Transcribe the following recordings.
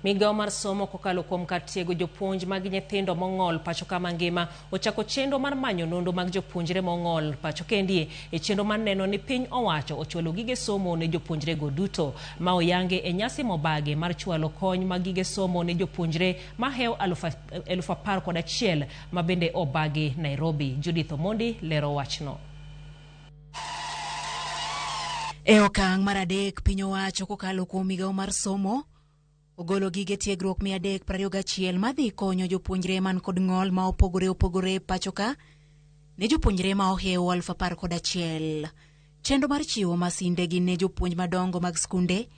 Migawo mar somo kokalo kuom kar tiego jopuonj mag nyithindo mong'ol pacho ka mangima ochako chenro mar manyo nonro mag jopuonjre mong'ol pacho kendie e chenro mar neno ni piny owacho ochwalo gige somo ne jopuonjrego duto ma oyange e nyasi mobage mar chwalo kony mag gige somo ne jopuonjre mahewo 11,000 ma bende obagi Nairobi. Judith Omondi lero wachno. E okang' mar adek, piny owacho kokalo kuom migawo mar somo ogolo gige tiegruok 321 madhi konyo jopuonjre man kod ng'ol ma opogore opogore pacho ka ne jopuonjre ma ohewo 11,000. Chenro mar chiwo masinde gi ne jopuonj madongo mag skunde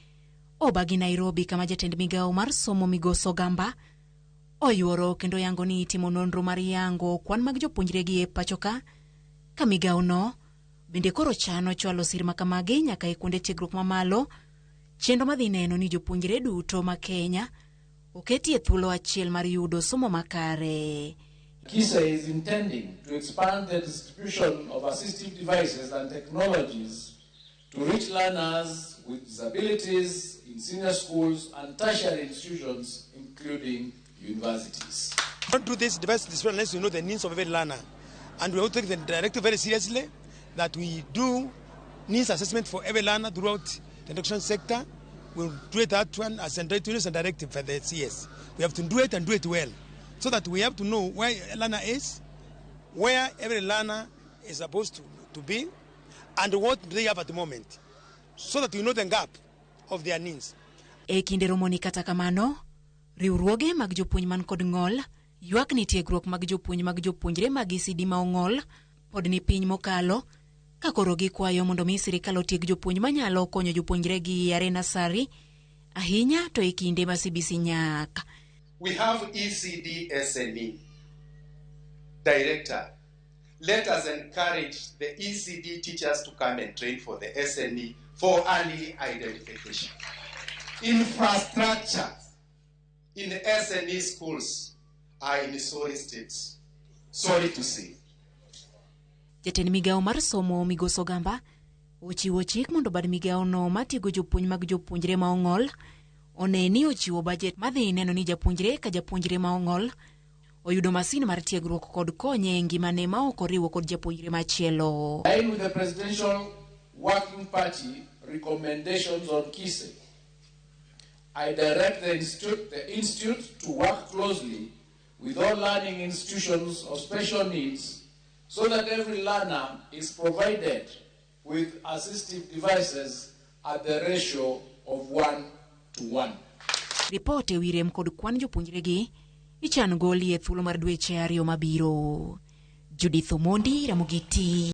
obagi Nairobi, kama jatend migawo mar somo Migosi Ogamba oyuoro kendo yango ni itimo nonro mar yango kwan mag jopuonjre gi e pacho ka ka migawo no bende koro chano chwalo sir makamagi nyaka e kuonde tiegruok mamalo, chenro madhi neno ni jopuonjre duto ma Kenya oketi e thuolo achiel mar yudo somo makare. KISE is intending to expand the distribution of assistive devices and technologies to reach learners with disabilities in senior schools and tertiary institutions, including universities. Don't do this device display unless you know the needs of every learner. And we will take the directive very seriously that we do needs assessment for every learner throughout the education sector. We'll do it that one as a directive for the CS. We have to do it and do it well, so that we have to know where a learner is, where every learner is supposed to be, and what they have at the moment, so that we know the gap of their needs. E kinde romoni kata kamano, riwruoge mag jopuonj man kod ng'ol ywak ni tiegruok mag jopuonj mag jopuonjre mag ECD ma ong'ol pod ni piny mokalo, ka koro gikwayo mondo mi sirikal otieg jopuonj manyalo konyo jopuonjre gi yare nasari ahinya to e kinde ma CBC nyak. We have ECD SME director. Let us encourage the ECD teachers to come and train for the SME for early identification. Infrastructure in the SME schools are in sorry states. Sorry to say. Jatend migawo mar somo Migosi Ogamba ochiwo chik mondo bad migawo no matiego jopuonj mag jopuonjre ma ong'ol one ni ochiwo bajet madhi neno ni japuonjre ka japuonjre ma ong'ol oyudo masin mar tiegruok kod konye e ngimane ma ok oriwo kod japuonjre machielo. In with the Presidential Working Party recommendations on KISE, I direct the institute to work closely with all learning institutions of special needs so that every learner is provided with assistive devices at the ratio of 1 to 1. Ripot e wi rem kod kwan jopuonjre gi ichan goli e thuolo mar dweche 2 mabiro. Judith Omondi, Ramogi TV.